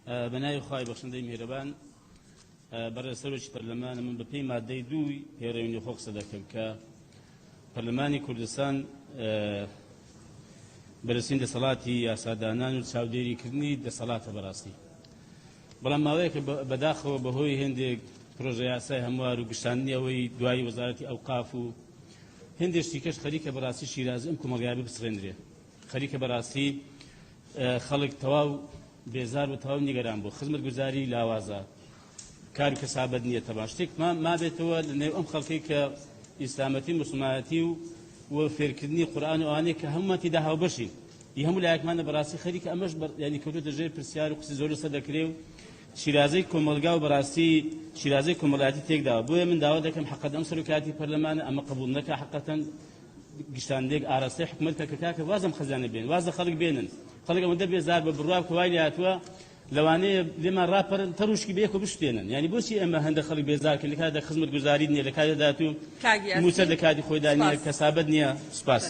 بە ناوی خوای بەخشندەی میهرەبان. بەڕێز سەرۆکی پەرلەمان، من بەپێی مادەی دووی پەیڕەوی نێوخۆ قسە دەکەم کە پەرلەمانی کوردستان بەرزترین دەسەڵاتی یاسادانان و چاودێریکردنی دەسەڵاتە بەڕاستی. بەڵام ماوەیەکە بەداخەوە بەهۆی هێندێک پرۆژە یاسای هەموار و گشتاندنی ئەوەی دوایی وەزارەتی ئەوقاف و هێندێک شتی کەش خەریکە بەڕاستی شیرازی ئەم کۆمەڵگایە بپچڕێندرێ. خەریکە بەڕاستی خەڵک تەواو بێزار و تەواو نیگەران بوو. خزمەتگوزاری لاوازە، کار و کەسابەت نییە. تەبان شتێک مابێتەوە لە نێو ئەم خەڵکەی کە ئیسلامەتی، موسڵمانەتی و فێرکردنی قورئان و ئەوانەی کە هەموومان تێدا هاوبەشین ی هەموو لایەکمانە بەڕاستی خەریکە ئەمەش یانی کەوتۆتە ژێر پرسیار و قسەی زۆر لەسەر دەکرێ و شیرازەی کۆمەڵگا و بەڕاستی شیرازەی کۆمەڵایەتی تێکداوە. بۆیە من داوا دەکەم حەقەت ئەم سەرۆکایەتی پەرلەمانە ئەمە قبوڵ نەکا، حەقەتەن گشتاندێک ئاراستەی حکومەت کە کە کاکە واز لەم خەزانە بێن، واز لە خەڵک بێنن. خەڵک ئەوەندە بێزار بە بڕوا کە وای لێهاتووە لەوانەیە لێمان ڕاپەرن تەڕوشکی بەیەکەوە بشتێنن. یعنی بۆچی ئێمە هەندە خەڵک بێزار کە لە کاتدا خزمەتگوزاری نییە، لە کاتدا داهاتوو کاک مووچە یاسین لە کاتی خۆیدا نییە، سپاس. کەسابەت نییە. سپاس.